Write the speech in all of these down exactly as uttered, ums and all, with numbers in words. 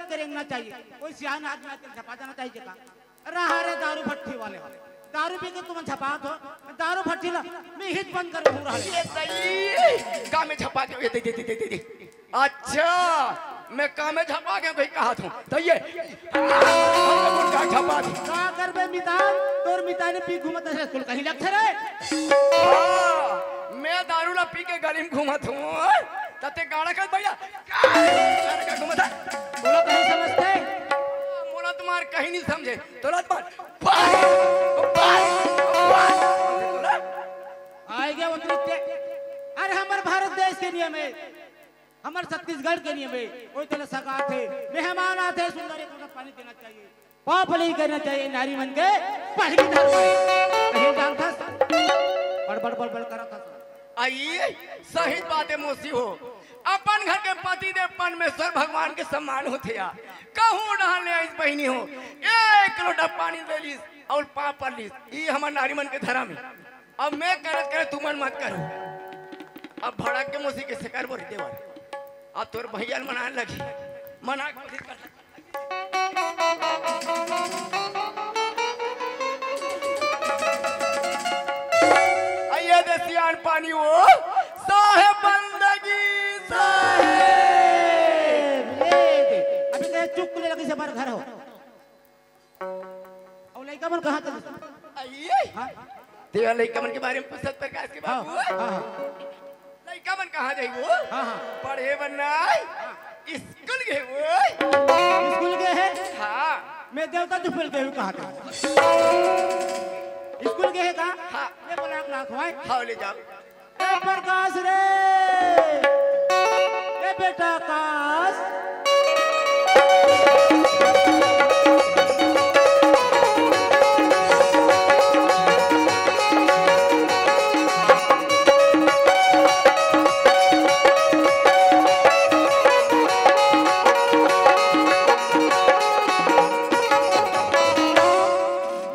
के रेंगना चाहिए। कोई सियान आदमी आके झपा जाना चाहिए का? रहा रे दारू भट्टी वाले हो, दारू पी के तुम झपात हो, दारू भट्टी ला मैं हित बंद कर दूर रहा। ये सही, का में झपा के, ये दे, दे, दे, दे, दे, दे। अच्छा, मैं का में झपा के कोई कहा था, तो ये, का झपा थी? का करबे मितान, तोर मितान पी घूमत है, कुल कहीं लगथे रे। हाँ, मैं दारू ला पी के गली में घूमत हूँ, तते गाना कर भैया, गाना कर घूमत है। बोला कहीं समझते? मोला तुम्हार कहीं नहीं समझे, तोला तुम्हार, बाय, बाय, बाय। आय गया वो नृत्य। अरे हमर भारत देश के नियम है, हमर छत्तीसगढ़ के नियम है, कोई तले सगा थे, मेहमान आथे, सुंदर एक लोटा पानी देना चाहिए, पाँव पलई करना चाहिए, नारी मन के पहली धर्म है। कहीं जानता सा? बड़ बड़ बड़ बड़ करत था। आई, सही बात है मौसी हो, अपन घर के पति देव परमेश्वर भगवान के सम्मान होथे यार। कहूँ डहान ले आइस बहिनी हो, एक लोटा पानी दे लिस और पाँव पर लिस, ई हमर नारी मन के धर्म है। अब मैं करत करत तुमन मत करो। अब भड़क के मौसी के सेकर बोरी देवर। अब तोर भैया ल मनाए लगी। मना के कोशिश कर। आइए दे सियान पानी हो। साहेब बंदगी साहेब। ये दे। अभी कहे चुप ले लगी से बार घर हो। अउ लइका मन कहाँ चले? आइए। हाँ? तेरा लइका मन के बारे में पूछत प्रकाश के हाँ, बाबू। हाँ, हाँ। लइका मन कहाँ जाई वो? हाँ, हाँ। पढ़े बर नाई। हाँ। स्कूल गए वो। स्कूल गए हैं? हाँ। मैं देवता चुपल गए हूँ कहाँ थे? स्कूल गए हैं का? हाँ। ले बोला एक लाख भाई। हाँ, ले जाओ। ए प्रकाश रे, ए बेटा आकाश।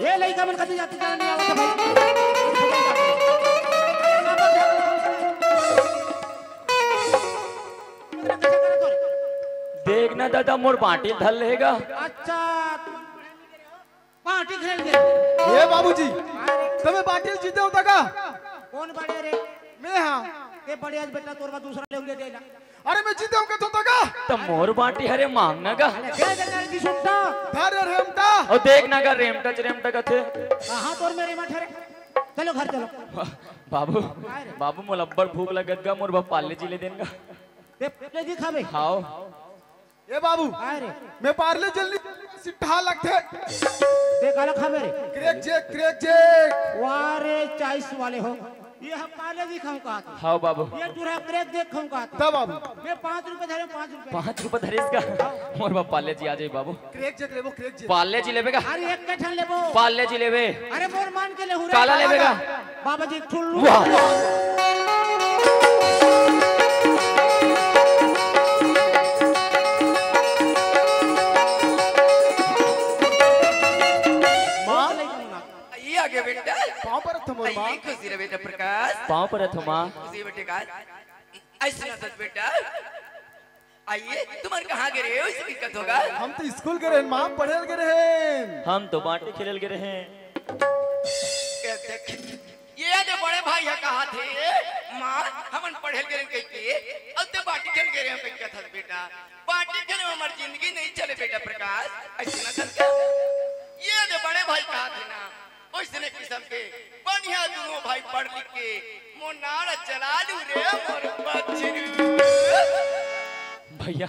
ये लइका मन कति जाति जान नहीं आवत भाई। देख ना दादा, मोर बांटी धर लेगा। अच्छा, बांटी खेल दे। ए बाबूजी, अरे। तमे बांटी जीते होता का? कौन बड़े रे? मैं हाँ। ते बड़े आज बेटा तोर मा दूसरा लेंगे देना। अरे मैं जीते हूँ कथों तो का? त मोर बांटी हरे मांगना का? अरे दे दे ना की सुनता। धर रे रेमटा। ओ देख ना का रेमटा च रेमटा कथे। कहाँ तोर मेरे मा ठहरे? चलो घर चलो। बाबू, काय रे? बाबू मोला अब्बड़ भूख लगत गा, मोर बर पार्ले जी ले देन गा। ते पार्ले जी खाबे? हाव। ए बाबू, काय रे? मैं पार्ले जल्दी सिट्ठा लगथे। ते काला खाबे रे? Crack jack, crack jack. वाह रे, चॉइस वाले हो। ये हम पार्ले जी खाऊं कहा था। हाँ बाबू। ये टूरा क्रैक जैक खाऊं कहा था। दा बाबू। मैं पाँच रुपए धरे, पाँच रुपए। पाँच रुपए धरे इसका? मोर बाप पार्ले जी आ जाए बाबू। क्रैक जैक लेबो, क्रैक जैक। पार्ले जी लेबे का? अरे एक के ठन लेबो। पार्ले जी लेबे। अरे मोर मान के ले हुरे। काला लेबे का? बाबा जी ठुल्लू। वाह। माँ। ये आ गया बेटा। पाँव परत हो मोर माँ। आइए, खुशी रहे बेटा प्रकाश। पाँव परत हो माँ। खुशी बेटे का। ऐसे ना सच बेटा। आइए, तुम्हारे कहाँ गिरे हो? इसे दिक्कत होगा। हम तो स्कूल गे रहेन माँ, पढ़े ल गे रहेन। हम तो बांटे खेले ल गे रहेन। ये दे बड़े भाई ह कहा थे, माँ, हमन पढ़े ल गे रहेन कह के, अब ते बांटे खेले ल गे रहेन कह के था बेटा। बांटे खेले में हमारी जिंदगी नहीं चले बेटा प्रकाश, ऐसे ना कर। ये दे बड़े भाई कहा थे ना, ओइसने किसम के बढ़िया दुनों भाई पढ़ लिख के मोर नारा चला लू रे मोर बछरू। भैया,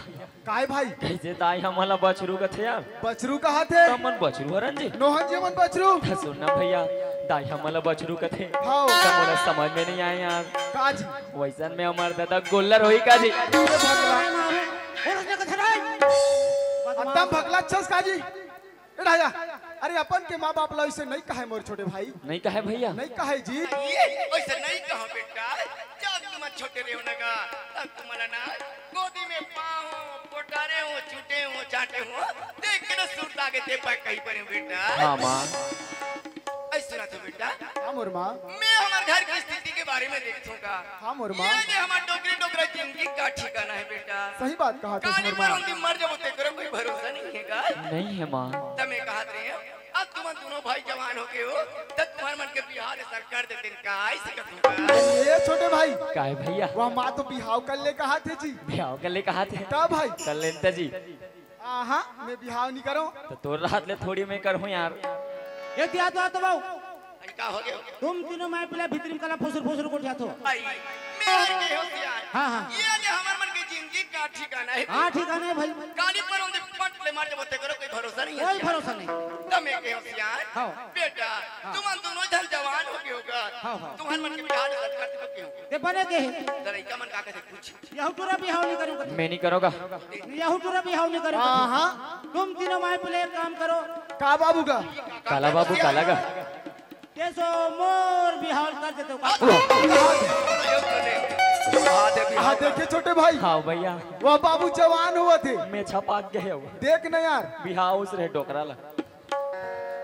काय भाई? कइसे दाई हमन ला बछरू कथे यार? बछरू कहा थे? त हमन बछरू हरन जी। नोहन जी हमन बछरू। त सुन ना भैया, दाई हमन ला बछरू कथे। हाँ। त मोला समझ में नहीं आए यार। का जी? वइसन में हमर दादा गोल्लर होई का जी? अरे भगवान। एकदम भगला छस का जी? ए राजा, अरे अपन के माँ बाप ला ऐसे नहीं कहे मोर छोटे भाई। नहीं कहे भैया? नहीं कहे जी। ये ऐसे नहीं कहो बेटा, जब तुम छोटे रहे हो ना का, तब तुम्हारा ना गोदी में पाओ, पोटारे हो, छूटे हो, चाटे हो, देख के ना सुरता के ते पर कहीं पर हो बेटा। हाँ माँ। ऐसे सुना तो बेटा। हाँ मोर माँ। मैं हमारे घर की स्थिति के बारे में देखथों का। हाँ मोर माँ। ये जे हमर डोकरी डोकरा जिंदगी का ठिकाना हे बेटा। सही बात कहा थे काली मोर माँ। मर जाबो तेकरो कोई भरोसा नहीं हे का। नहीं हे माँ। त मैं कहत रहे हँव, अब तुमन दोनों भाई जवान हो गए हो, त तुम्हर मन के बिहाव सरकार देते का, ऐसे कहूँ का? ये छोटे भाई। काय भैया? वह माँ तो बिहाव कर ले कहा थे जी। बिहाव कर ले कहा थे। का भाई? कर लेन त जी। आहा, मैं बिहाव नहीं करूँ। त तोर रहत ले थोड़ी मैं करहूँ यार। ये दिया तो, तो बाबू। अरे का हो गया? तुम तीनों माय पुले भीतरी में कला फुसुर फुसुर गोठियाथो। भाई, मैं के होशियार। हाँ, हाँ। ये जे हमर मन के जिंदगी का ठिकाना हे। हाँ, ठिकाना हे भाई। काली पर उनके पट ले मार जब तेकरो कोई भरोसा नहीं हे। कोई भरोसा नहीं। त मैं के होशियार। हाँ। बेटा, हाँ। तुमन दोनों झन जवान हो गए होगा। हाँ, हाँ। तुम्हर मन के बिहाव सरकार देबो के होगा। ते बने के हे। त लइका मन का कथे पूछ। यहू टूरा बिहाव नहीं करूँगा। मैं नहीं करूँगा। यहू टूरा बिहाव नहीं करूँगा। हाँ, हाँ। तुम तीनों माय पुले एक काम करो। का बाबू का? काला बाबू, काला का? तेसो मोर बिहाव कर देते हो का? हाँ, देखे छोटे भाई। हाँ भैया। वह बाबू जवान होवत हे। मैं छपाक गए हो। देख न यार। बिहाव उस रहे डोकरा ला।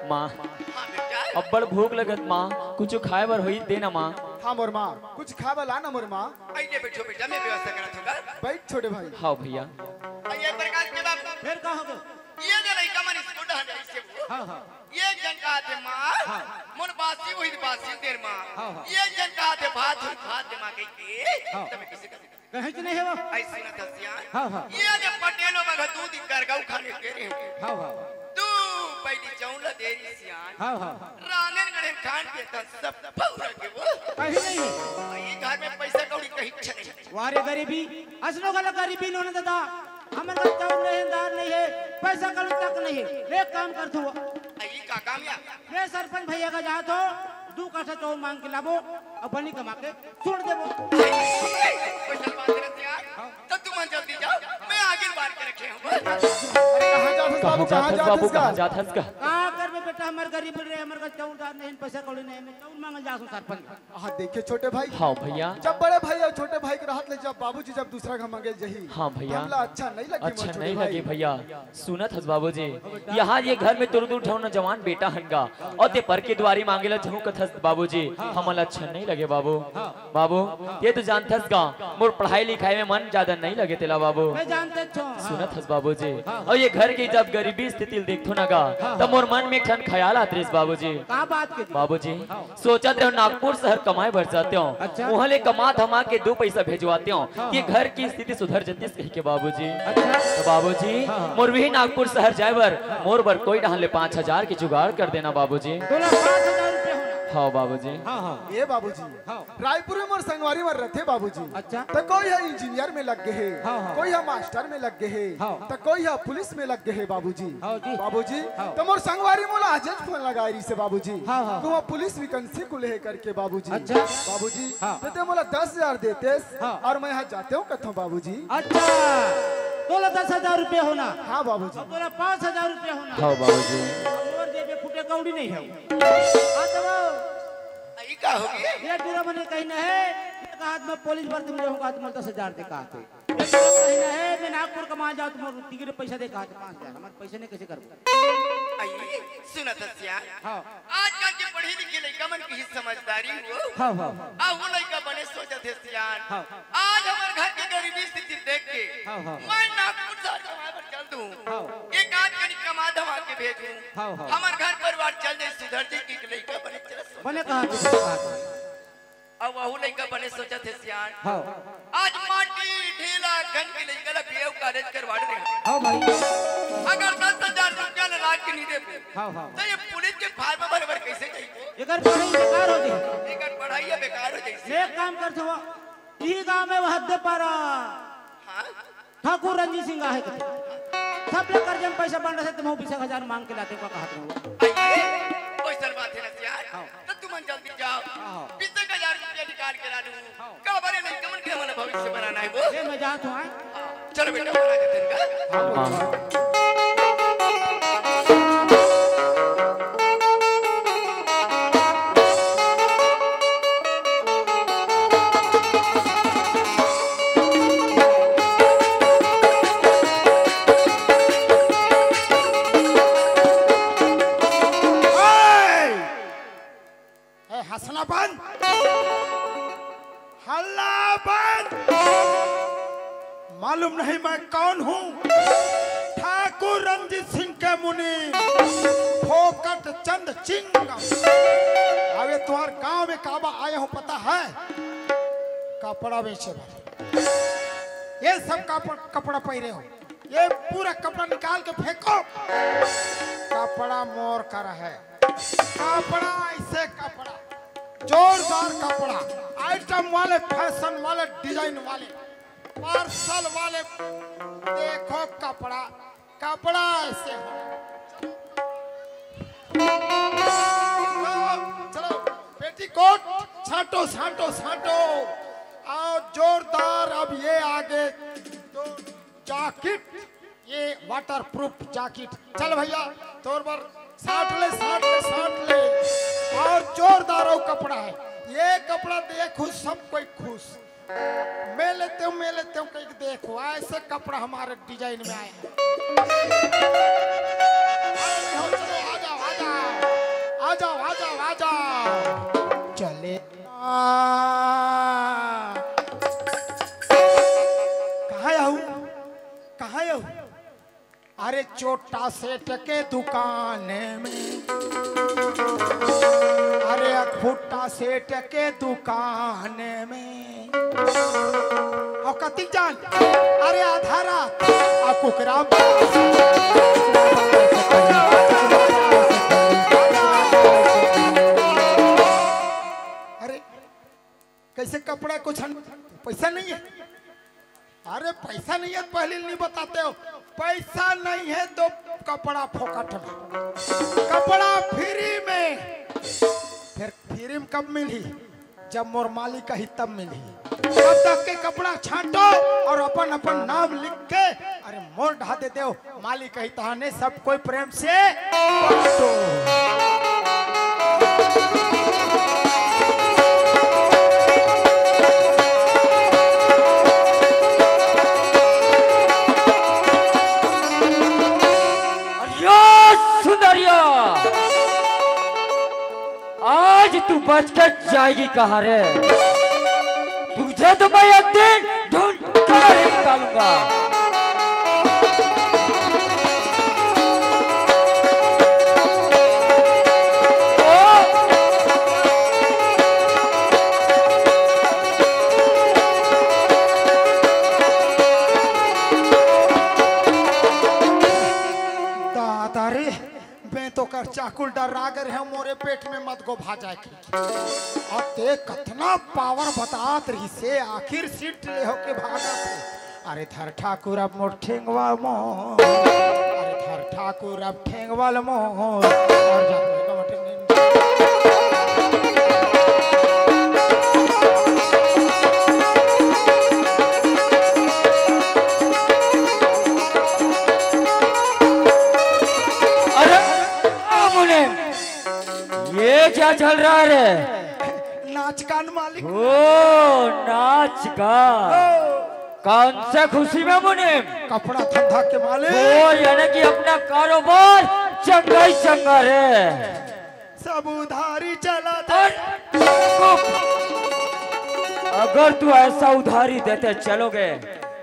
माँ, हाँ बेटा। अब्बड़ भूख लगत माँ, कुछ खाए बर होई दे ना माँ। हाँ मोर माँ, कुछ खाए बर ला ना मोर माँ। आइए बैठो बेटा, मैं व्यवस्था करत हूँ। बैठ छोटे भाई। हाँ भैया। आइए प्रकाश के बाबू। फिर का हो गया? ये जो लइका मन स्कूल डहर जाई से वो। हाँ, हाँ। ये जन कहा थे माँ, हाँ। मोर बासी वही बासी देर माँ। हाँ, हाँ। ये जन कहा थे भात वही भात दे माँ कही के। हाँ। तब किसी का कहीं तो नहीं हे वो। ऐसी ना दसिया। हाँ, हाँ। ये जो पटेलो बगा दूध कर गऊ खाने के रे। हाँ, हाँ। तू पहली चाउल दे रही सियान। हाँ, हाँ। रांगन गड़े खान के त सब फौरा के वो। कहीं नहीं हे। ये घर में पैसा कौड़ी कहीं छे नहीं। वारे गरीबी, असनो गला गरीबी नोने दादा। हमर घर चाउर नहीं हे, दाल नहीं हे, पैसा कौड़ी तक नहीं हे। ले काम कर तू। ये का काम या? ले सरपंच भैया का जात हो, दू कट्ठा चाउर मांग के लाबो, अब बनी कमा के छोड़ देबो। पैसा बात करत यार। हाँ। तो तुम जल्दी जाओ, मैं आगे बात के रखे हूँ। अरे कहाँ जात हस बाबू, कहाँ जात हस बाबू, कहाँ जात हस का? का करबे बेटा, हमर गरीब रहे, हमर का चाउर दाल नहीं, पैसा कौड़ी नहीं, मैं चाउर मांगल जात हूँ सरपंच। हाँ, देखे छोटे भाई। हाँ भैया। जब बड़े भाई और छोटे भाई के रहत ले जब बाबूजी जब दूसरा घर मांगे जही, हाँ भैया। हमला अच्छा नहीं लगे अच्छा मोर छोटे नहीं भाई। लगे भैया। सुनत हस बाबूजी, यहाँ ये घर में तुर दूर ठौना जवान बेटा हनगा, और ते पर के दुआरी मांगे ला जहूँ कथस बाबूजी, हमला अच्छा नहीं लगे बाबू। बाबू, ये तो जानथस गा, मोर पढ़ाई लिखाई में मन ज्यादा नहीं लगे तेला बाबू। मैं जानते छो, हाँ। सुनत हस बाबूजी, हाँ। और ये घर की जब गरीबी स्थिति देखथो ना गा, हाँ, तब हाँ। मोर मन में एक ठन ख्याल आत रहिस बाबूजी। का बात के? बाबूजी, हाँ। सोचत रहो नागपुर शहर कमाए बर जाते हो, अच्छा। वहाँ ले कमा धमा के दो पैसा भेजवाते हो, हाँ, कि हाँ। घर की स्थिति सुधर जतिस कह के बाबूजी। अच्छा। तो बाबूजी, हाँ, हाँ। मोर भी नागपुर शहर जाए बर, मोर बर कोई डहान ले पाँच हजार के जुगाड़ कर देना बाबूजी। तोला पाँच हजार रुपया होना। हाँ बाबूजी। हाँ, हाँ। ये बाबूजी, हाँ। रायपुर में मोर संगवारी मन रथे बाबूजी। अच्छा। त कोई ह इंजीनियर में लग गे हे, हाँ, हाँ। कोई ह मास्टर में लग गे हे, हाँ। त कोई ह पुलिस में लग गे हे बाबूजी। हाँ जी। बाबूजी, हाँ। त मोर संगवारी मोला आजेच फोन लगाए रहिसे बाबूजी। हाँ, हाँ। त वहाँ पुलिस वैकेंसी खुले हे करके बाबूजी। अच्छा। बाबूजी, हाँ। त ते मोला दस हजार देतेस हाँ। और मैं यहाँ जाते हूँ कथों बाबूजी। अच्छा, तोला दस हजार रुपया होना। हाँ बाबूजी। तोला पाँच हजार रुपया होना। हाँ बाबूजी। मोर जेब में फुटे कौड़ी नहीं है। हाँ तो वो ई का होगे? ये टूरा मने कहीं ना है, एक हाथ में पुलिस भर्ती में जाऊंगा, तुम दस हजार दे कहा थे। ये टूरा कहीं ना है, मैं नागपुर कमा जाऊँ, तुम टिकट पैसा दे कहा थे पाँच हजार, हमारे पैसे नहीं कैसे करूँ? आई, सुना था सियान। हाँ। आजकल के पढ़े लिखे लइका मन की ही समझदारी हो। हाँ, हाँ। आ वो लइका बने सोचत हे सियान। हाँ। आज हमर घर के गरीबी स्थिति देख के हाँ, हाँ। मैं नागपुर शहर कमाए बर चल दूँ। हाँ। एक आध कनी कमा धमा के भेजूँ। हाँ, हाँ। हमर घर परिवार चल जाए, सुधर जाए कि लइका बने चल बने कहा तू, बने कहा तू। अब वहू लइका बने सोचत हे सियान। हाँ। आज माटी ढेला गन के लइका ला बीए कॉलेज करवा दे। हाँ भाई। अगर दस हजार रुपया ला लाग के नहीं दे हाँ, हाँ। तो ये पुलिस के फार्म भरे बर कैसे जाई? एकर पढ़ाई बेकार हो जाई। एकर पढ़ाई बेकार हो जाई। एक काम कर सो, ई गांव में वह हद्दे पारा। हाँ? ठाकुर रंजीत सिंह आहे कथे। सब ले कर्जा में पैसा बन रहे, तुम बीस हजार मांग के लाते का कहत रहो। आइए, कोई सर बात है ना यार। हाँ। तो तुम जल्दी जाओ। हाँ। बीस हजार रुपया निकाल के ला लूँ। हाँ। का बारे नहीं, कमन के हमारा भविष्य बनाना है वो। ये मैं जात हूँ, हाँ। चलो बेटा, बना के देंगे। हाँ। ए, हंसना बंद। बंद। मालूम नहीं मैं कौन हूँ? ठाकुर रणजीत सिंह के मुनि, फोकट चंद चिंगम। अबे तुम्हार गांव में काबर आए हो पता है? कपड़ा बेचे बर। ये सब कपड़-, कपड़ा पहिरे हो, ये पूरा कपड़ा निकाल के फेंको। कपड़ा मोर कर है, कपड़ा ऐसे कपड़ा, जोरदार कपड़ा, आइटम वाले, फैशन वाले, डिजाइन वाले, पार्सल वाले। देखो कपड़ा, कपड़ा ऐसे हो। चलो, चलो, पेटीकोट छांटो, छांटो, छांटो। और जोरदार, अब ये आगे तो जैकेट, ये वाटर प्रूफ जैकेट। चल भैया, तोर बर साट ले, साट ले, साट ले। और जोरदार वो कपड़ा है, ये कपड़ा देखो सब कोई खुश। मैं लेते हूँ, मैं लेते हूँ, कहीं देखो ऐसे कपड़ा हमारे डिजाइन में आए हैं। आओ, आओ, चलो, आ जाओ, आ जाओ, आ जाओ, आ जाओ, आ जाओ। चले। आ, कहाँ आऊ? कहाँ आऊ? अरे छोटा सेठ के दुकान में, अरे फुट्टा सेठ के दुकान में, और कतिक जान, अरे आधा रात, आ कुकरा। अरे कैसे कपड़ा को छन, पैसा नहीं है। अरे पैसा नहीं है, पहले नहीं बताते हो। पैसा नहीं है तो कपड़ा फोकट में, कपड़ा फ्री में। फिर फ्री में कब मिली? जब मोर मालिक कही तब मिली। तब तक के कपड़ा छांटो और अपन अपन नाम लिख के, अरे मोर ढा दे दो। मालिक कही तहाने सब कोई प्रेम से बांटो। अरे यो सुंदरिया, आज तू बच के जाएगी कहाँ रे? तुझे तो मैं एक दिन ढूंढ कर निकालूंगा। ओ! दादा रे, मैं तो कर चाकुल डर्रा गे रहेंव, मोरे पेट में मत गो भा जाए के। अउ ते कतना पावर बतात रहिस हे, आखिर सीट ले होके भागत हे। अरे धर ठाकुर अब मोर ठेंगवा मोर, अरे धर ठाकुर अब ठेंगवा ल मोर। अउ जा अरे, आ मुने, ये क्या चल रहा है रे? नाच का न मालिक। ओ, नाच का। ओ। कौन से खुशी में मुनीम? कपड़ा धंधा के मालिक। ओ, यानी कि अपना कारोबार चंगा ही चंगा रे। सब उधारी चला था। अरे, अगर तू ऐसा उधारी देते चलोगे,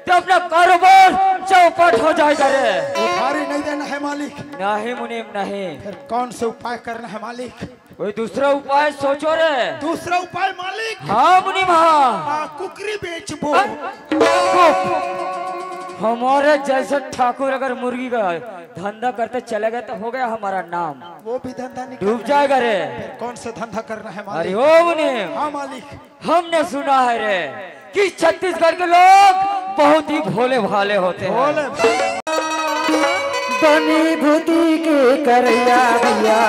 तो अपना कारोबार चौपट हो जाएगा रे। उधारी नहीं देना है मालिक। नहीं मुनीम, नहीं। फिर कौन से उपाय करना है मालिक? कोई दूसरा उपाय सोचो रे। दूसरा उपाय मालिक? हाँ मुनीम, हाँ। आ, कुकरी बेचबो। हाँ? हमारे जैसे ठाकुर अगर मुर्गी का धंधा करते चले गए तो हो गया हमारा नाम। वो भी धंधा निकल डूब जाएगा रे। फिर कौन सा धंधा करना है अरे मालिक? ओ मुनीम, हाँ मालिक। हमने सुना है रे कि छत्तीसगढ़ के लोग बहुत ही भोले भाले होते हैं। भोले भाले। बनी भूती के करैया भैया,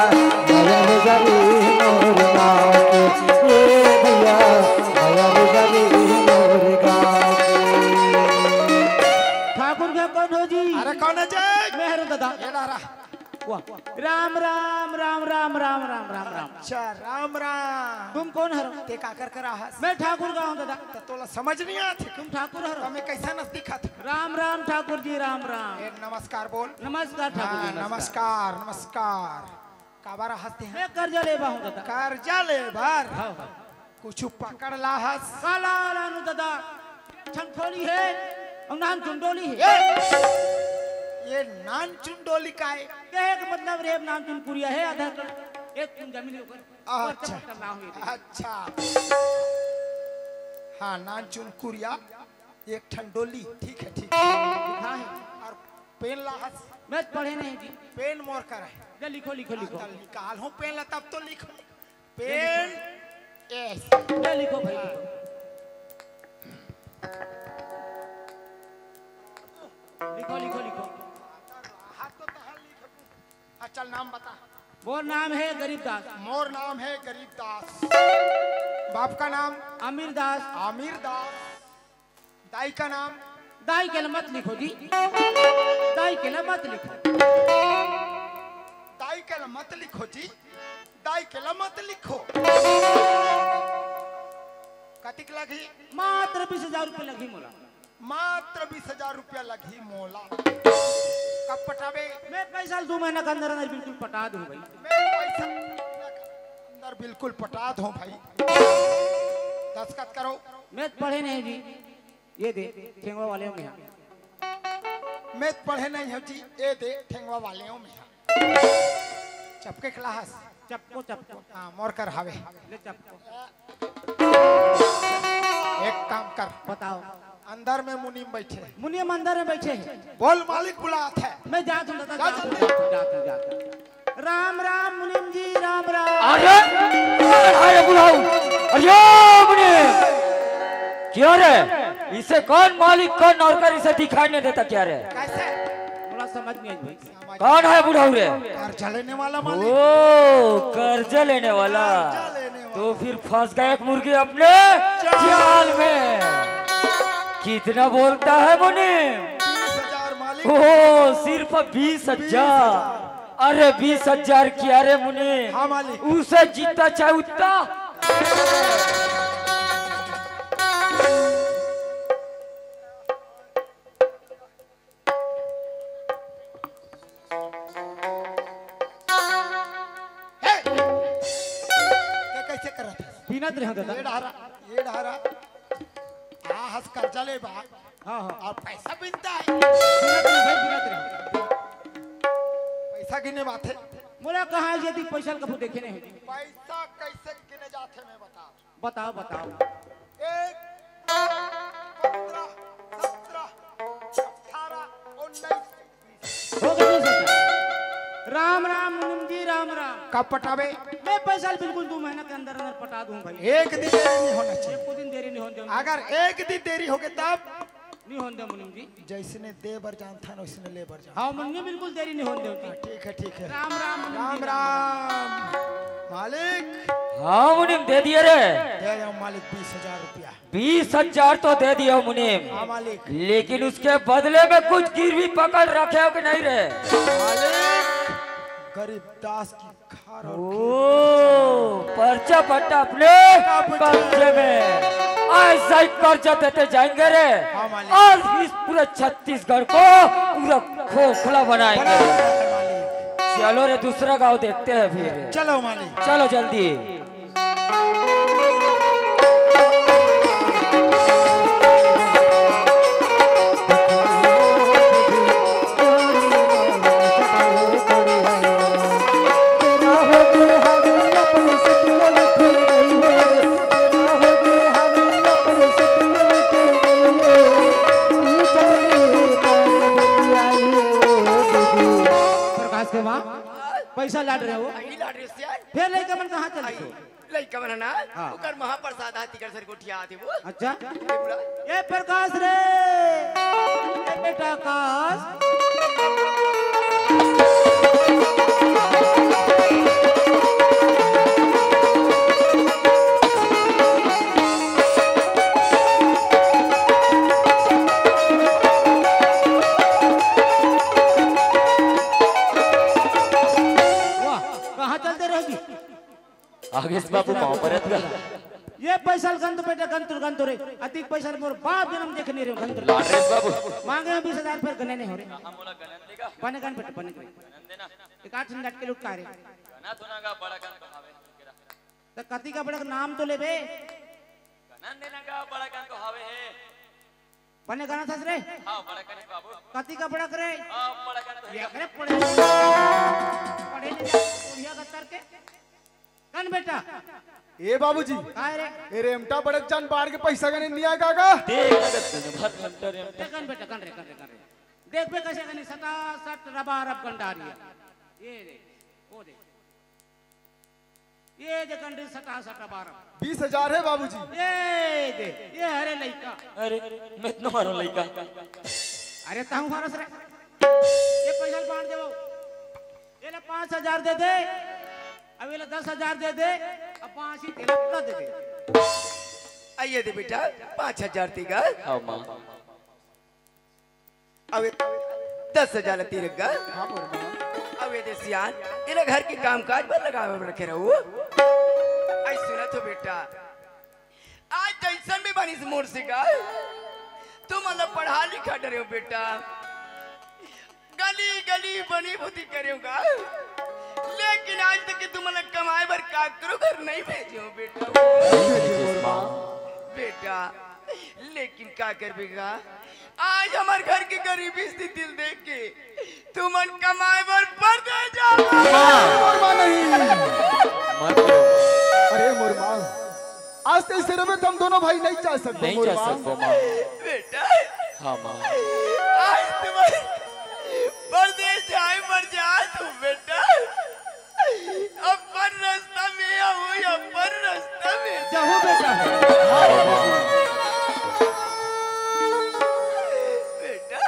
भैया रे गरी मोर गाँव के, ए भैया, भैया रे गरी मोर गाँव के। ठाकुर का कौन हो जी? अरे कौन है जी? मैं हूँ दादा। ये डारा। वाह। राम, राम, राम, राम। अच्छा, राम, राम। तुम कौन हरो? ते काकर करा हस? मैं ठाकुर का हूँ दादा। त तोला समझ नहीं आत हे। तुम ठाकुर हरो? त मैं कैसा नस दिखत? राम, राम ठाकुर जी, राम, राम। ए, नमस्कार बोल। नमस्कार ठाकुर जी, हाँ, नमस्कार। नमस्कार, नमस्कार। काबर हंसते हैं? मैं कर्जा लेबा हूँ दादा। कर्जा लेबर? हाँ, हाँ। कुछु पकड़ ला हस? काला लानू दादा, एक ठन ठोली हे अउ नान चुंडोली हे। ए, ये नान चुंडोली का हे? कहे के मतलब रे, नान चुन कुरिया हे, आधा एकड़, एक चुन जमीन हे ओकर। अच्छा। अच्छा। हाँ, नान चुन कुरिया, एक ठन डोली, ठीक है, ठीक है। हाँ हे। अउ पेन ला हस? मैं तो पढ़े नहीं जी। पेन मोर कर हे। ले लिखो, लिखो, लिखो। हाँ, तो निकाल हूँ पेन ला, तब तो लिखो। पेन एस। ले लिखो भाई, लिखो। लिखो, लिखो, लिखो। हाथ तो तहां लिख। हाँ, चल, नाम बता। मोर नाम हे गरीब दास। मोर नाम हे गरीब दास। बाप का नाम? अमीर दास। अमीर दास। दाई का नाम? दाई के ला मत लिखो जी, दाई के ला मत लिखो। दाई के ला मत लिखो जी, दाई के ला मत लिखो। कतिक लगही? मात्र बीस हजार रुपया लगही मोला। मात्र बीस हजार रुपया लगही मोला। कब पटाबे? मैं पैसा दू महीना के अंदर अंदर बिल्कुल पटा दूं भाई। मैं पैसा अंदर बिल्कुल पटा दूं भाई। दस्तखत करो। मैं तो पढ़े नहीं जी। ये दे, ठेंगवा वाले हो मेहा। मैं तो पढ़े नहीं हूँ जी, ये दे, ठेंगवा वाले हो मेहा। चपके के ला हस? चपको, चपको। हाँ, मोर कर हवे। ले चपको। एक काम कर। बताओ। अंदर में मुनीम बैठे। मुनीम अंदर में बैठे हैं। बोल, मालिक बुलात हे। मैं जात हूँ दादा, जा जात हूँ, जल्दी। जात हूँ, जात हूँ, जात हूँ। राम राम मुनीम जी, राम राम। अरे, अरे बुढ़ऊ, अरे मुनीम, क्या रे? इसे कौन मालिक, कौन नौकर इसे दिखाई नहीं देता क्या रे? कैसे? थोड़ा समझ नहीं आई भाई। कौन है बुढ़ऊ रे? कर्जा लेने वाला मालिक। ओ, कर्जा लेने वाला। कर्जा लेने वाला। तो फिर फंस गया एक मुर्गी अपने जाल। जाल में। कितना बोलता है मुनीम? बीस हजार मालिक। ओ, सिर्फ बीस हजार। बीस हजार। अरे बीस हजार किया रे मुनीम। हाँ मालिक। उसे जितना चाहे उतना। हे! ये कैसे करत हस? बीनत रहे दादा। ये डहरा, ये डहरा। आ हस कर्जा ले बा। हाँ, हाँ। अउ पैसा बीनत हे। बीनत रहे भाई, बीनत रहे। पैसा गिने बात हे। मोला कहाँ हे यदि पैसा ल कभू देखे नहीं हे। पैसा कैसे गिने जाथे मैं बता। बताओ, बताओ। एक, पन्द्रह, सत्रह, अठारह, उन्नीस, बीस। हो गए बीस हजार। राम राम मुनीम जी, राम राम। कब पटाबे? मैं पैसा बिल्कुल दू महीना के अंदर अंदर पटा दूं भाई। एक दिन देरी नहीं होना चाहिए। एक दिन देरी नहीं होने दूं। अगर एक दिन देरी हो गए तब? नहीं होने दूं मुनीम जी। जैसने दे बर जानथन, वैसने ले बर जानथन। हाँ, मुनीम जी, बिल्कुल देरी नहीं होने दूं। हाँ, ठीक है, ठीक है। राम राम मुनीम जी, राम राम। मालिक। हाँ मुनीम, दे दिए रे। दे दे मालिक, बीस हजार रुपया। बीस हजार तो दे दिया मुनीम। हाँ मालिक। लेकिन उसके बदले में कुछ गिरवी पकड़ रखे हो कि नहीं रे? मालिक, गरीब दास की घर और ओ, पर्चा पट्टा अपने कब्जे। कब्जे में। ऐसा ही कर्जा देते जाएंगे रे। हाँ, मालिक। और इस पूरे छत्तीसगढ़ को पूरा खोखला बनाएंगे। बना दे, मालिक। चलो रे, दूसरा गांव देखते हैं फिर। चलो, मालिक। चलो जल्दी। प्रकाश के माँ, पैसा लाट रहे हो? अही लाट रहे हो, सियान। फिर लइका मन कहाँ चल दिस? लइका मन ह ना, हाँ। ओकर महाप्रसाद ह, तिकर सर गोठिया आथे वो। अच्छा। ए प्रकाश रे, ए बेटा आकाश। वाह, कहाँ चलते रहोगी? आगेश बाबू पाँव परत गा। ये पैसा ल गंत बेटा, गंत, गंत रे। अतिक पैसा ल मोर बाप जनम देखे नहीं रहे, गंत। लाडरेश बाबू। मांगे हैं बीस हजार, पर गने नहीं हो रहे। बने गन बेटा, बने गन। एक आठ मिनट के लुटका रे। गना तो ना गा, बड़ा गन तो हवे। त कति का बड़क नाम तो लेबे। कनन देना का बड़ा कन तो हावे हे। बने गाना थस रे। हाँ, बड़ा कन बाबू। कति का बड़क रे। हाँ, बड़ा कन तो ये हे। करे पढ़े। पढ़े नहीं जा, बढ़िया गत्तर के। कन बेटा। ए बाबूजी। काय रे। ए रेमटा बड़क जान बाढ़ के पैसा कने नहीं आएगा का? देख, अगर दिन भर घंटा रेमटा। कन बेटा, कन रे, कन रे, कन रे। देख बे कैसे कनी सटा सट रबा रब गंडारी है। ये दे, वो दे। ये दे गंडी सटा सटा बारह। बीस हजार है बाबूजी। ये दे, ये हरे लइका। अरे, मैं इतना मारो लइका। अरे, ताहू मारस रे। ये पैसा बांट देवो। ये ले पाँच हजार दे दे। अब ये ले दस हजार दे दे। अब पाँच ही तेला पूरा दे दे। आइए दे बेटा, पाँच हजार तीगा। हाँ माँ। अबे दस हजार तीरक गा। हाँ मोर माँ। अबे दे सियान, इला घर के काम काज बर लगावे बर रखे रहू। आई सुना तो बेटा, आज जैसन भी बनिस मोर से गा, तुमन ला पढ़ा लिखा डरे हो बेटा, गली गली बनी बुद्धि करे हो गा, लेकिन आज तक के तुमन ला कमाए बर काकरो घर नहीं भेजे हो बेटा। नहीं भेजे मोर माँ। बेटा, लेकिन का करबे गा, आज हमर घर के गरीबी स्थिति ल देख के तुमन कमाए बर परदेस जाबो। नहीं, मोर माँ, नहीं। मत रो। अरे मोर माँ, आज तो इसे रबे तुम दोनों भाई नहीं जा सकते नहीं मोर जा माँ। सकते माँ। बेटा। हाँ माँ। आज तुमन परदेस जाए बर जात हो बेटा। अपन रास्ता में आऊ, अपन रास्ता में। जाहू बेटा। बेटा,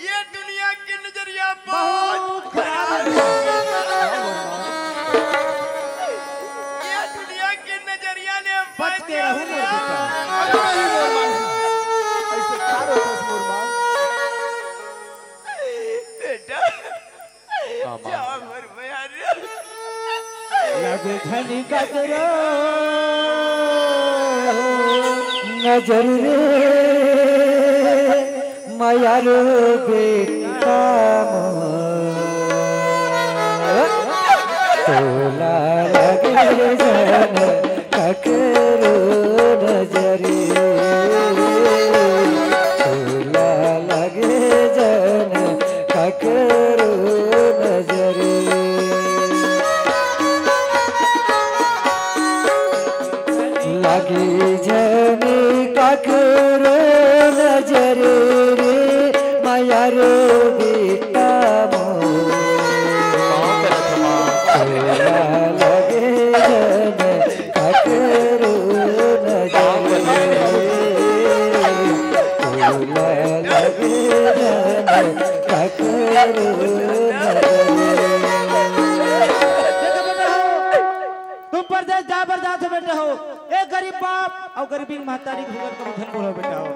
ये दुनिया के नजरिया बहुत बहुत खराब है। ये दुनिया के नजरिया ने बच के रहू मोर बेटा। अरे नहीं मोर माँ। ऐसे का रोतस मोर माँ? बेटा। हाँ, माँ। जा मोर मयारू। लगे झनी ककरो नजर रे, मयारू बेटा मोर। तोला लगे झन ककरो नजर, तोला लगे जन ककरो नजर। लगे जन ककरो नजर रे, मयारू बेटा मोर। तोला लगे जन ककरो नजर, तोला लगे जन ककरो नजर। देखो बेटा हो, तुम परदेस जा बर जात हो बेटा हो, एक गरीब बाप अउ गरीबी महतारी के भुगत कभी झन बोलो बेटा हो।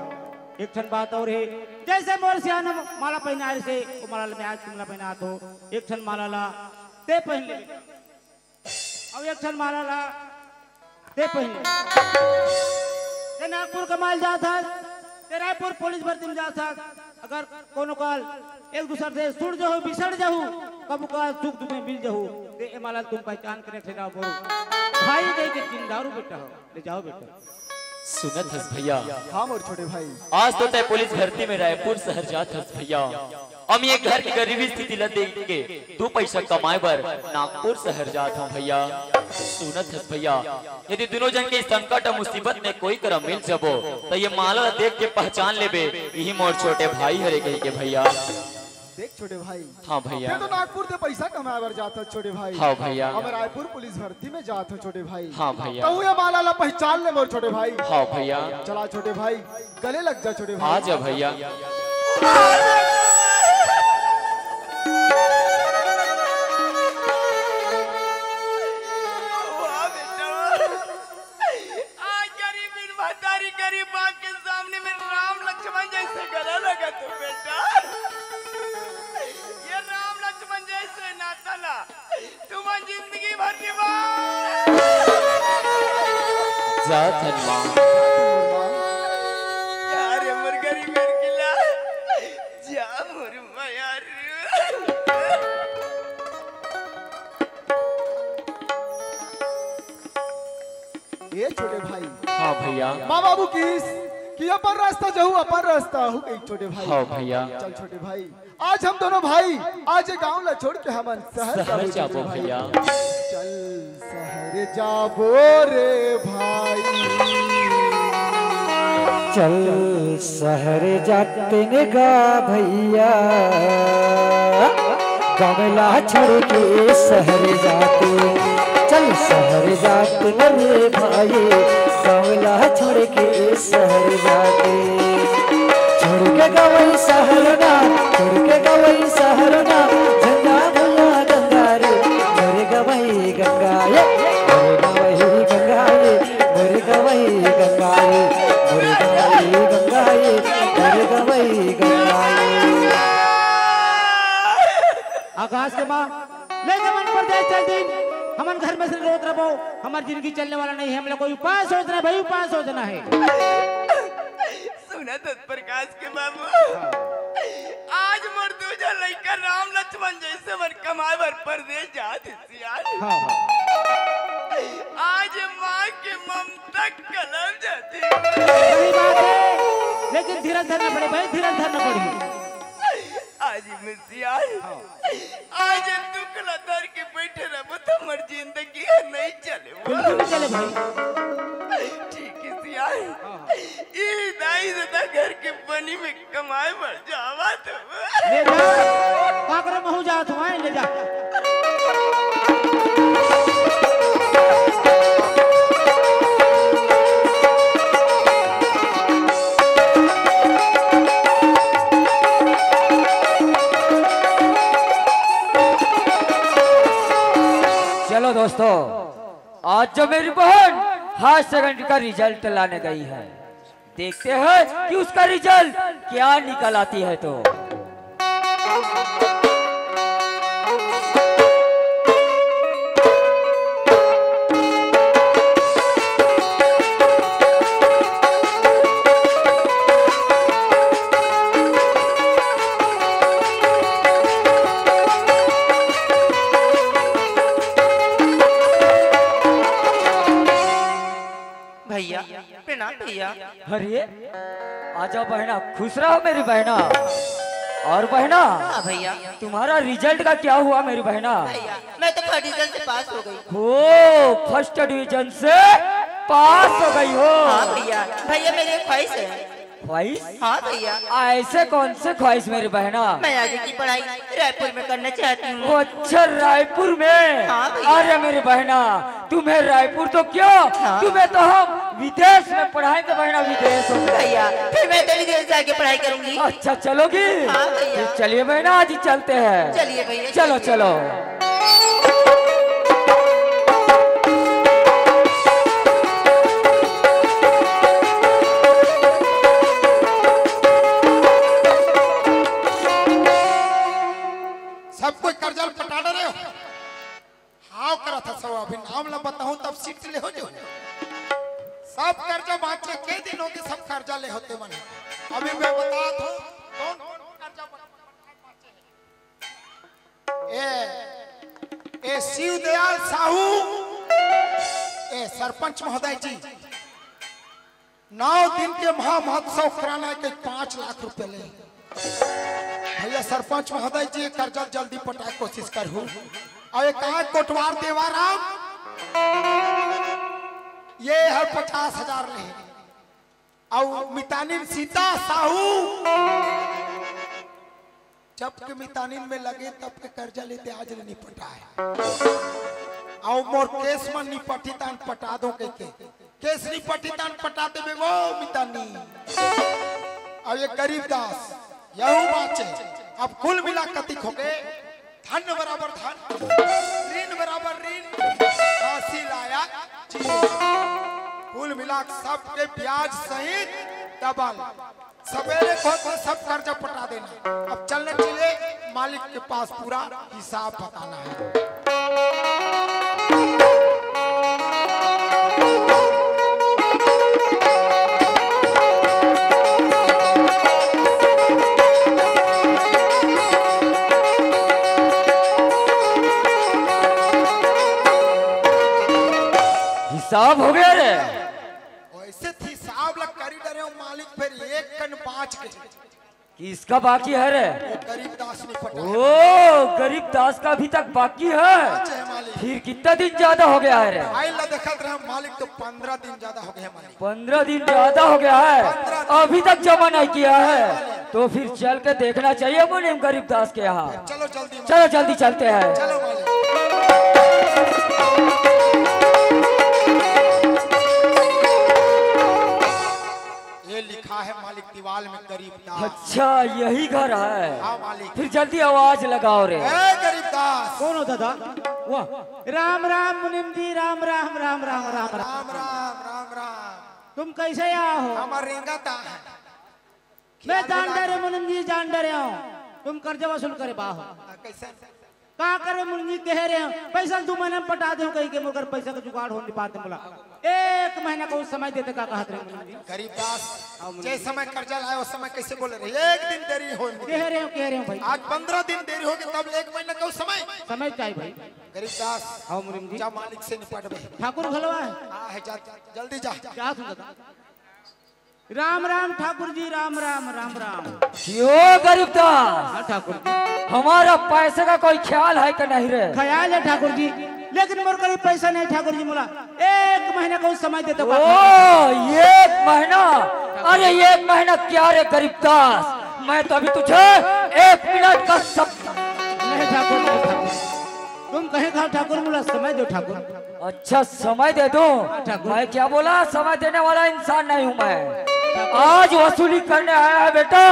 एक ठन बात अउ हे, जइसे मोर सियान माला पहिनाय रिहिसे, ओ माला ल मैं आज तुमला पहिनात हो, एक ठन माला ला ते पहिन ले। अउ एक ठन माला ला ते पहिली। ते नागपुर कमाय ल जात हस, ते रायपुर पुलिस भर्ती में जात हस। अगर कोनो काल एक दूसर से सुड़ जाहू, बिछड़ जाहू, कभू काल सुख दुख में मिल जाहू, ते ए माला ल तुम पहचान के रखे रहो बोल। भाई दे के जिंदा रहू बेटा हो, ले जाओ बेटा। सुनत हस भैया? हाँ मोर छोटे भाई। आज तो तय पुलिस भर्ती में रायपुर शहर जात हस भैया। अमी एक घर की गरीबी स्थिति ला देख के दू पैसा कमाए बर नागपुर शहर जात हूँ भैया। सुनत हस भैया, यदि दुनों जन के संकट अउ मुसीबत में कोई करा मिल जबो, त ये माला ला देख के पहचान लेबे, यही मोर छोटे भाई हरे कहि के भैया। देख छोटे भाई। हाँ भैया। ते तो नागपुर से पैसा कमाए बर जात हस छोटे भाई। हाँ भैया। हम रायपुर पुलिस भर्ती में जात हूँ छोटे भाई। हाँ भैया। तहूँ ये माला ला पहचान ले मोर छोटे भाई। हाँ भैया। चला छोटे भाई। गले लग जा छोटे भाई। आ जा भैया। वाह बेटा, आज गरीब बिन महतारी गरीब माँ के सामने में राम लक्ष्मण जैसे गला लगा तू बेटा। ये राम लक्ष्मण जैसे नाता ला तुमन जिंदगी भर निभा। जा धनवा। जा रे मोर गरीब घर के लाल, जा मोर मयारू। माँ बाबू किस कि अपन रास्ता जाहू, अपन रास्ता हो गई छोटे भाई। हाँ भैया। चल छोटे भाई, आज हम दोनों भाई आज ये गांव ला छोड़ के हमन शहर शहर जाबो जाबो भैया। भैया। चल शहर जाबो रे भाई। चल शहर जाते ने गा भैया, गमला छोड़ के शहर जाते। चल शहर जाते ने रे भाई, गमला छोड़ के शहर जाते। छोड़ के गवई शहर ना, छोड़ के गवई शहर ना, झंडा भैया गंगा रे, मर गवई गंगा ये, मर गवई गंगा ये, मर गवई गंगा ये, मर गवई गंगा ये, मर गवई गंगा ये। आकाश के माँ, ले जमन परदेश चल दिन, हमन घर में से रोत रहो, हमारी जिंदगी चलने वाला नहीं है, हम लोग को उपाय सोचना है भाई, उपाय सोचना है। सुना तो प्रकाश के बाबू, आज मोर दू झन लइका राम लक्ष्मण जैसे मन कमाए बर परदेश जात हे सियान। हाँ, हाँ। आज माँ के ममता कलम जाती। सही बात है, लेकिन धीरज धरना पड़े भाई, धीरज धरना पड़े। आज मैं सियान, हाँ। आज दुख ला धर के बैठे रहबो तो हमर जिंदगी ह नहीं चले। बिल्कुल नहीं चले भाई। ठीक है सियान, हाँ, हाँ। ई दाई दादा घर के बनी में कमाए बर जावा तो। ले जा, काकरे महू जात हुआ है, ले जा। चलो दोस्तों, आज जो मेरी बहन हायर सेकेंडरी का रिजल्ट लाने गई है, देखते हैं कि उसका रिजल्ट क्या निकल आती है। तो भैया, प्रणाम भैया। अरे, आजा बहना, खुश रहो मेरी बहना। और बहना, हाँ भैया। तुम्हारा रिजल्ट का क्या हुआ मेरी बहना? भैया, मैं तो फर्स्ट डिवीजन से पास हो गई। हो, फर्स्ट डिवीजन से पास हो गई हो? हाँ भैया। भैया, मेरी एक ख्वाहिश है। ख्वाहिश? हाँ भैया। ऐसे कौन से ख्वाहिश मेरी बहना? मैं आगे की पढ़ाई रायपुर में करना चाहती हूँ। अच्छा, रायपुर में? हाँ भैया। अरे मेरी बहना, तुम्हें रायपुर तो क्यों, हाँ। तुम्हें तो हम विदेश में पढ़ाएंगे बहना, विदेश में। भैया, फिर मैं तो विदेश जाके पढ़ाई करूंगी। अच्छा, चलोगी? हाँ भैया। फिर चलिए बहना, आज ही चलते हैं। चलिए भैया, चलो, चलिए। चलो। सब कोई कर्जा ल पटा डरे हो? हाव करत हस, अभी नाम ला बताहूं तब सीट ले हो जो। सब कर्जा बांचे के दिन होगे, सब कर्जा ले होते मन। अभी मैं बतात हूं कौन कौन कर्जा बांचे। ए, ए शिवदयाल साहू, ए सरपंच महोदय जी, नौ दिन के महा महोत्सव कराना के पाँच लाख रुपया ले। भैया सरपंच महोदय जी, कर्जा जल्दी पटाए कोशिश करहू। अउ एक आंख कोटवार देवाराम, ये हर पचास हजार ले। अउ मितानिन सीता साहू, जब के मितानिन में लगे तब के कर्जा लेते आज ले नहीं पटाए। अउ मोर केस मन नहीं पटी तान पटा दो के, के। केस नहीं पटी तान पटा देबे वो मितानी। अउ ये गरीब दास यहू बाँचे। अब कुल मिला कतिक होगे? धन बराबर धन, ऋण बराबर ऋण, फांसी लायक चीज। कुल मिला सबके ब्याज सहित डबल। सवेरे को तो सब कर्जा पटा देना। अब चलना चाहिए, मालिक के पास पूरा हिसाब बताना है। हिसाब हो गया रे। वैसे थी मालिक, फिर एक कन बाँच गे। किसका बाकी है रे? वो गरीब दास नहीं पटा। ओ, गरीब दास का अभी तक बाकी है। बाँचे है मालिक। फिर कितना दिन ज्यादा हो गया है रे? फाइल ला देखत रहे मालिक, तो पंद्रह दिन ज्यादा हो गया है मालिक। पंद्रह दिन ज्यादा हो गया है, अभी तक जमा नहीं किया है, तो फिर चल के देखना चाहिए मुनीम गरीब दास के यहाँ। चलो जल्दी। चलो जल्दी चलते हैं। चलो मालिक। ये लिखा है मालिक दीवाल में गरीब दास। अच्छा, यही घर है। हाँ मालिक। फिर जल्दी आवाज लगाओ रे। ए गरीब दास। कौन हो दादा? वाह, राम राम मुनीम जी, राम राम, राम राम, राम राम। राम राम, राम राम। तुम कैसे आए हो? हमार रेंगत आए। मैं जान डरे मुनीम जी, जान डरे हूँ, तुम कर्जा वसूल करे बा हो। हाँ, कैसे? का करे मुनीम जी, कहे रहे हो पैसा दू महीना में पटा दे, कही के मोर कर पैसा का जुगाड़ हो नहीं पाते बोला। एक महीना का समय देते का कहत रहे मुनीम जी। गरीब दास, हाँ, मुनीम जे जी। समय कर्जा लाए, उस समय कैसे बोले रहे? एक दिन देरी हो। कह रहे हो, कह रहे हो भाई। आज पंद्रह दिन देरी हो गए, तब एक महीना का समय। समय चाहिए भाई। गरीब दास, हाँ, मुनीम जी। जा मालिक से निपट बे। ठाकुर घलवा है। हाँ, है, जा, जल्दी जा। जा सुन दादा। राम राम ठाकुर जी, राम राम, राम राम। क्यों गरीब दास? हाँ ठाकुर जी। हमारा पैसे का कोई ख्याल है कि नहीं रे? ख्याल है ठाकुर जी, लेकिन मोर करीब पैसा नहीं ठाकुर जी, मोला एक महीना का समय देते ओ, का? एक महीना? अरे एक महीना क्या रे गरीब दास, मैं तो अभी तुझे एक मिनट का सब नहीं ठाकुर, नहीं ठाकुर। तुम कहे खाओ ठाकुर, मोला समय दो ठाकुर। अच्छा, समय दे दूं? हाँ, ठाकुर। मैं क्या बोला, समय देने वाला इंसान नहीं हूँ मैं। आज वसूली करने आया है बेटा,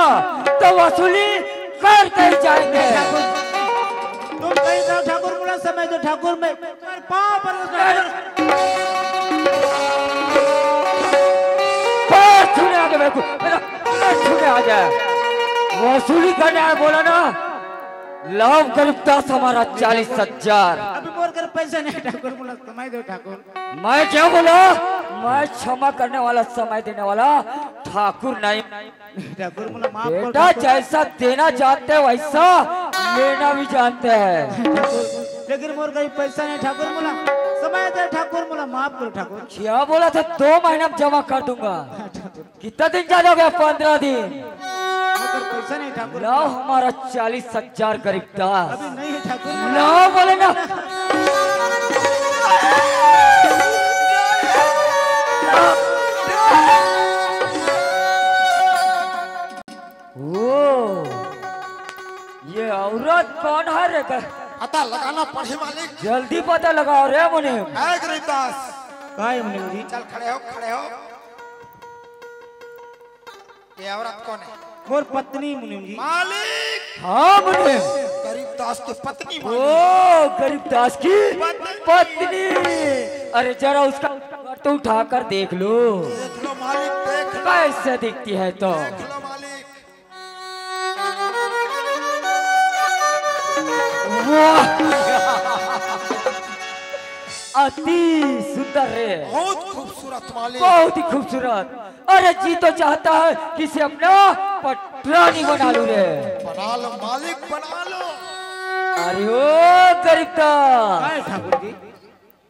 तो वसूली करके ही जाएंगे। ठाकुर, तुम कहीं जाओ ठाकुर, बोला समय दो ठाकुर, मैं तुम्हारे पाँव पर पैर छूने आ गए, मेरे को मेरा पैर छूने आ गया। वसूली करने आया, बोला ना, लाओ गरीब दास हमारा चालीस हजार। अभी मोर कर पैसा नहीं ठाकुर, बोला समय दो ठाकुर। मैं क्या बोला? मैं क्षमा करने वाला, समय देने वाला ठाकुर नहीं। ठाकुर, मोला माफ कर बेटा, ठाकुर। जैसा देना चाहते हैं वैसा लेना भी जानते हैं। ठाकुर, लेकिन मोर करीब पैसा नहीं ठाकुर, मोला समय दे ठाकुर, मोला माफ करो ठाकुर। क्या बोला था? दो महीना में जमा कर दूंगा। कितना दिन ज्यादा हो गया? पंद्रह दिन। मोर करीब पैसा नहीं ठाकुर। लाओ हमारा चालीस हजार गरीब दास। अभी नहीं है ठाकुर। लाओ बोले ना। ओ, ये औरत कौन है रे? पता लगाना पड़ही मालिक। जल्दी पता लगाओ रे मुनीम। है गरीब दास। का है मुनीम जी? चल खड़े हो, खड़े हो। ये औरत कौन है? मोर पत्नी मुनीम जी। मालिक। हाँ मुनीम। गरीब दास की पत्नी ओ, मालिक। गरीब दास की पत्नी। पत्नी। अरे जरा उसका तो उठा कर देख लो। देख लो मालिक, देख लो। कैसे दिखती है तो। देख लो मालिक। वाह। अति सुंदर रे। बहुत खूबसूरत मालिक। बहुत ही खूबसूरत। अरे जी तो चाहता है किसी अपना पटरानी बना लूं रे। बना लो मालिक, बना लो। अरे ओ गरीब दास। काय ठाकुर जी?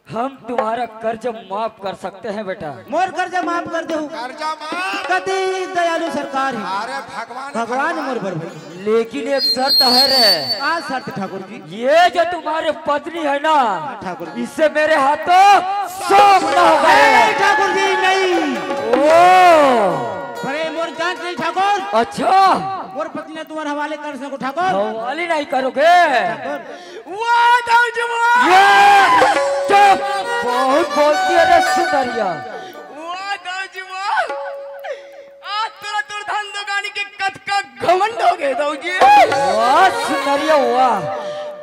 हम तुम्हारा कर्ज माफ कर सकते हैं बेटा। मोर कर्ज माफ कर दो। कर्जा माफ। कति दयालु सरकार है। अरे भगवान, भगवान भगवान। मोर बर भाई। लेकिन एक शर्त है रे। का शर्त ठाकुर जी? ये जो तुम्हारी पत्नी है ना, हाँ, ठाकुर जी। इसे मेरे हाथों सौंपना होगा रे। नहीं, ठाकुर जी, नहीं। ओ। अरे, मोर जान नहीं, ठाकुर। अच्छा। मोर पत्नी ने तुम्हारे हवाले कर सको, ठाकुर। हवाले नहीं करोगे? ठाकुर। वाह, दाऊ जी, वाह। ये, चुप। बहुत बोलती है रे सुंदरिया। वाह, दाऊ जी, वाह। आज तोरा तोर धन दुकानी के कतका घमंड हो गए, दाऊ जी। वाह, सुंदरिया, वाह।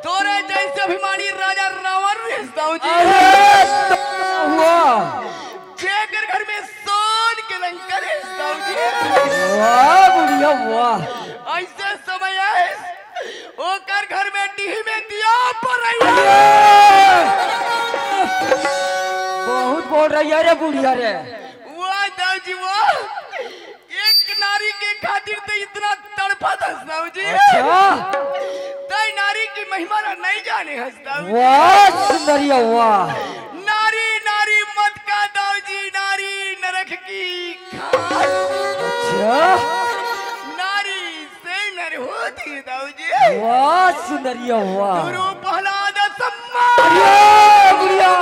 तोरे जैसे अभिमानी राजा रावण रहिस, दाऊ जी। अरे, वाह। जेकर घर में सोन के लंका रहिस, दाऊ जी। वाह, बुढ़िया, वाह। ऐसे समय आए, ओकर घर में डीह में दिया पर रही। अरे! बहुत बोल रही है रे बुढ़िया रे। वाह, दाऊ जी, वाह। एक नारी के खातिर तो इतना तड़फत हस, दाऊ जी। अच्छा। तय नारी की महिमा ला नहीं जाने हस, दाऊ जी। वाह, सुंदरिया, वाह। नारी, नारी मत का, दाऊ जी, नारी नरक की खाट। हाँ? नारी से नर होती दाऊ जी। वाह सुंदरिया, वाह। गुरु प्रहलाद सम्मान। अरे बुढ़िया,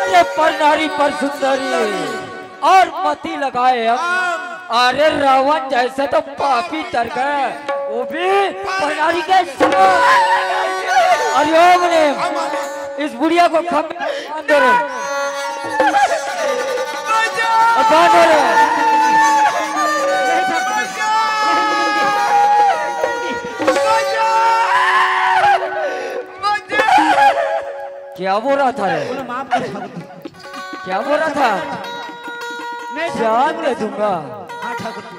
अरे पर नारी पर सुंदरी और मती लगाए हम। अरे रावण जैसे तो पापी तर गए, वो भी पर नारी के समान। हरिओम ने इस बुढ़िया को खंभे में बांध दो रे। अब बांध दो रे। क्या बोल रहा था रे? बोलो, माफ कर ठाकुर जी। क्या बोल रहा था? नहीं, ठाकुर जी, जान बोलो, दे दूंगा। हाँ, ठाकुर जी।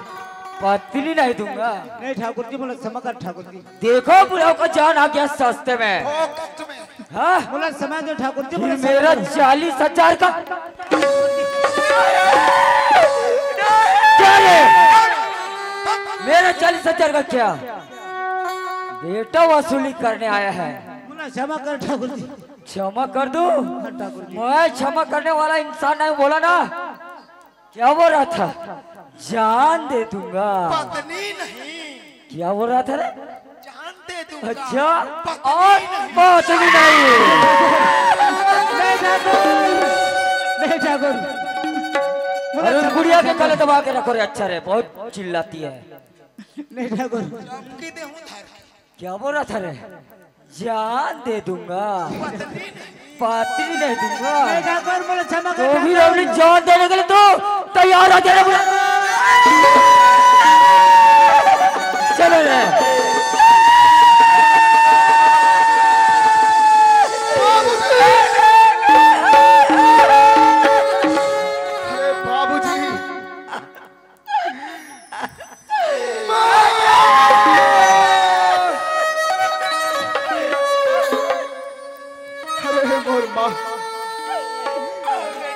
पत्नी नहीं दूंगा। नहीं, ठाकुर जी, बोलो, क्षमा कर, ठाकुर जी। देखो, बुढ़ाऊ का जान आ गया सस्ते में। फोकट में। हाँ? बोलो, क्षमा दो, ठाकुर जी, फिर बोलो, मेरा क्षमा दो। चालीस हजार का क्या रे? मेरा चालीस हजार का क्या? बेटा वसूली करने आया है। बोलो, क्षमा कर, ठाकुर जी। क्षमा कर दो। हाँ, ठाकुर जी। मैं क्षमा करने वाला इंसान नहीं बोला ना। क्या बोल रहा था? जान दे दूंगा। पत्नी नहीं। क्या बोल रहा था रे? जान दे दूंगा। अच्छा, पत्नी और नहीं। पत्नी नहीं। नहीं ठाकुर, नहीं ठाकुर। अरे उस बुढ़िया के गले दबा के रखो रे। अच्छा रे, बहुत चिल्लाती है। नहीं ठाकुर। धमकी दे हूँ धर। क्या बोल रहा था रे? जान दे दूंगा, पत्नी नहीं दूंगा। नहीं ठाकुर, बोलो क्षमा कर तो भी ठाकुर। अपनी जान देने के लिए तो तैयार हो जा रे बुढ़ा। चलो रे। अरे बाबूजी। अरे मोर माँ,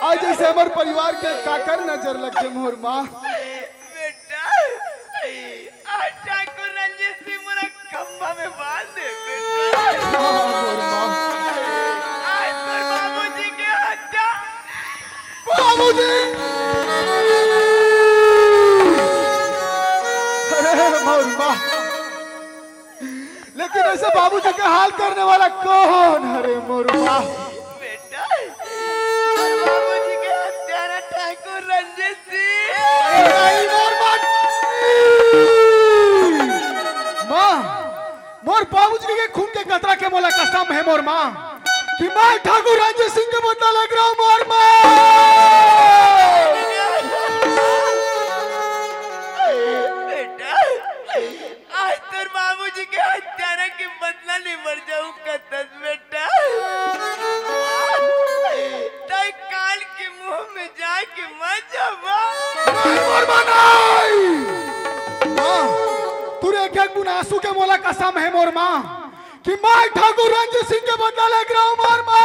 आज जैसे हमर परिवार के काकर नजर लग गए मोर माँ। बेटा, आज ठाकुर रंजीत सिंह मोला खंभा में बांध दे बेटा। हाँ, मोर माँ। आज तोर बाबूजी के हत्या बाबूजी। अरे मोर माँ, लेकिन ऐसे बाबूजी के हाल करने वाला कौन? अरे मोर माँ। बेटा, बाबूजी के हत्यारा ठाकुर रंजीत सिंह। अरे नहीं मोर माँ। माँ, मोर बाबूजी के खून के कतरा के मोला कसम है मोर माँ, कि मैं ठाकुर रंजीत सिंह के बदला लेके रहूं मोर माँ। बेटा, आज तोर बाबूजी के हत्यारा के बदला नहीं मर जाऊं कतस बेटा। तय काल के मुंह में जाके मर जावा। नहीं मोर माँ नहीं। माँ, तोर एक एक बूंद आंसू के मोला कसम है मोर माँ, कि मैं ठाकुर रंजीत सिंह के बदला लेके रहूं मोर माँ।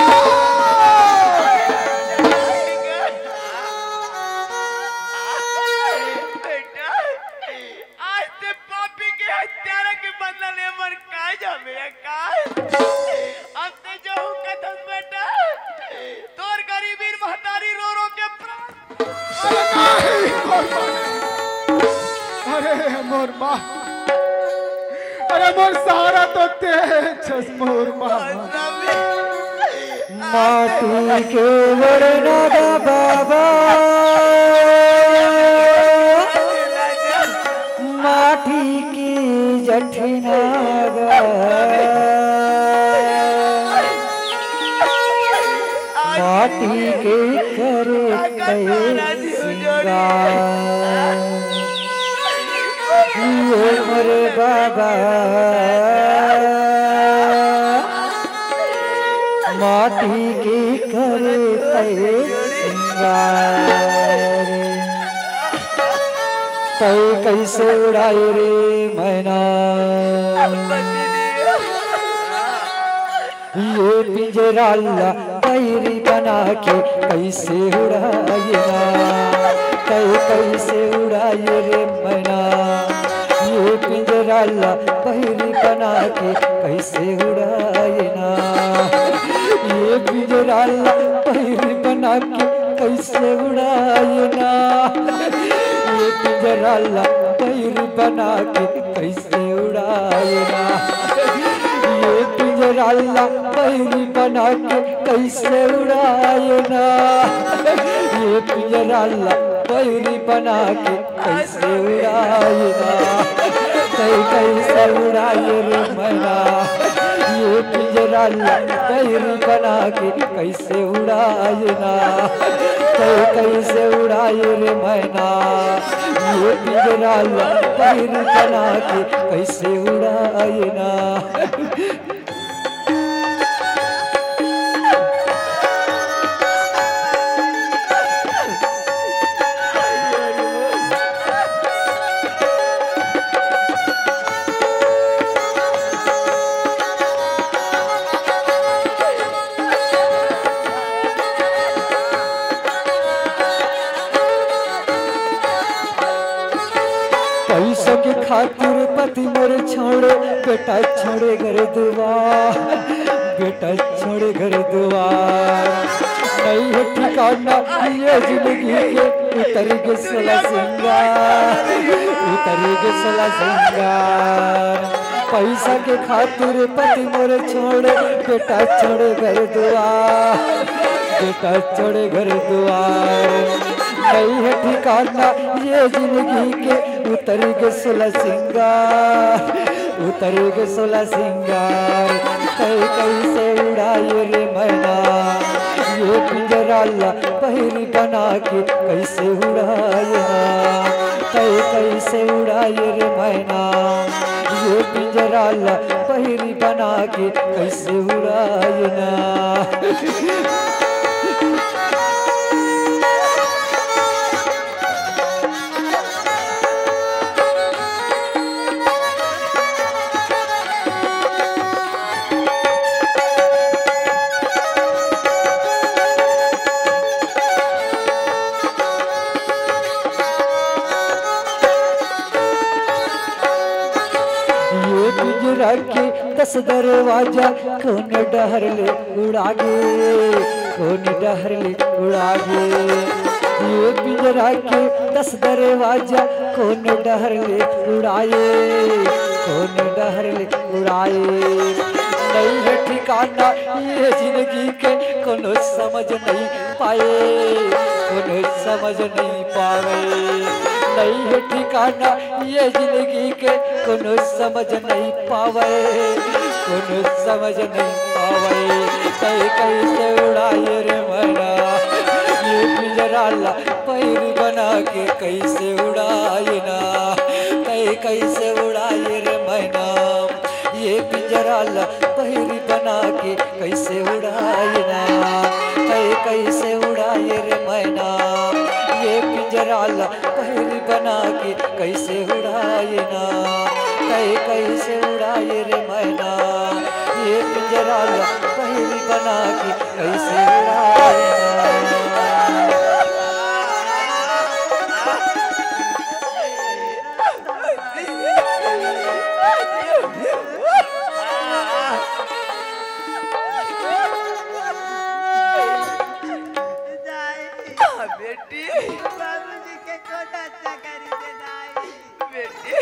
बेटा, आज ते पापी के हत्यारा के बदला ले मर का जाबे का? अब ते जो कदम बेटा, तोर गरीबी महतारी रो रो के प्राण अरे नहीं, मोर माँ। अरे मोर माँ। अरे मोर सहारा तो तें हस मोर माँ। माटी के वरना गा बाबा, माटी की जठिना गा। माटी के करे तय सिंगार। ये मोर बाबा, माटी के करे तय सिंगार। तय कैसे उड़ाए रे मैना? ये पिंजरा ला बहिरी बना के कैसे उड़ाए ना, तय कैसे उड़ाए रे मैना। ये पिंजरा ला बहिरी बना के कैसे उड़ाए ना, ये पिंजरा ला बहिरी बना के कैसे उड़ाए ना, ये पिंजरा पिंजरा ला बहिरी बना के कइसे उड़ाए ना, ये पिंजरा ला बहिरी बना के कइसे उड़ाए ना, ये पिंजरा ला बहिरी बना के कइसे उड़ाए ना, तैं कइसे उड़ाए रे मैना, ये पिंजरा ला बहिरी बना के कइसे उड़ाए ना, तैं कइसे उड़ाए रे मैना, ये पिंजरा ला बहिरी बना के कइसे उड़ाए ना। पइसा के खातिर पति मोर छोड़े, बेटा छोड़े घर दुआर, बेटा छोड़े घर दुआर। नइ हे ठिकाना ये जिंदगी के, उतरि गे सोला सिंगार, उतरि गे सोला सिंगार। पइसा के खातिर पति मोर छोड़े, बेटा छोड़े घर दुआर, बेटा छोड़े घर दुआर। नइ हे ठिकाना ये जिंदगी के, उतरि गे सोला सिंगार, उतरि गे सोला सिंगार। तैं कइसे उड़ाए रे मैना, ये पिंजरा ला बहिरी बना के कइसे उड़ाए ना, तैं कइसे उड़ाए रे मैना, ये पिंजरा ला बहिरी बना के कइसे उड़ाए ना। ये पिंजरा के दस दरवाजा कोन डहर ले उड़ा गे, कोन डहर ले उड़ा गे। ये पिंजरा के दस दरवाजा कोन डहर ले उड़ाए, कोन डहर ले उड़ाए। नइ हे ठिकाना ये जिंदगी के, कोनो समझ नइ पाए, कोनो समझ नइ पावे। नइ हे ठिकाना ये जिंदगी के, कोनो समझ नइ पावे, कोनो समझ नइ पावे। तैं कइसे उड़ाए रे मैना, ये पिंजरा ला बहिरी बना के कइसे उड़ाए ना, तैं कइसे उड़ाए रे मैना, ये पिंजरा ला बहिरी बना के कइसे उड़ाए ना, तैं कइसे उड़ाए रे मैना, ये पिंजरा ला बहिरी बना के कइसे उड़ाए ना, तैं कइसे उड़ाए रे मैना, ये पिंजरा ला बहिरी बना के कइसे उड़ाए ना। दाई, हाँ, बेटी। बाबूजी के कोन हत्या करिस हे दाई? बेटी,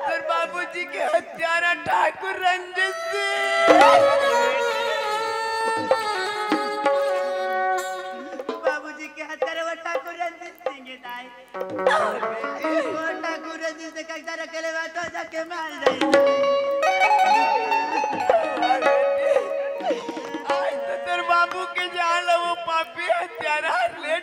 तोर बाबूजी के हत्यारा ठाकुर रंजीत सिंह। बाबूजी के हत्यारा वो ठाकुर रंजीत सिंह हे दाई। वो ठाकुर रंजीत सिंह के हत्यारा के ले बात हो जाके मार जाए। आज तो तोर बाबू के जान ला वो पापी हत्यारा ले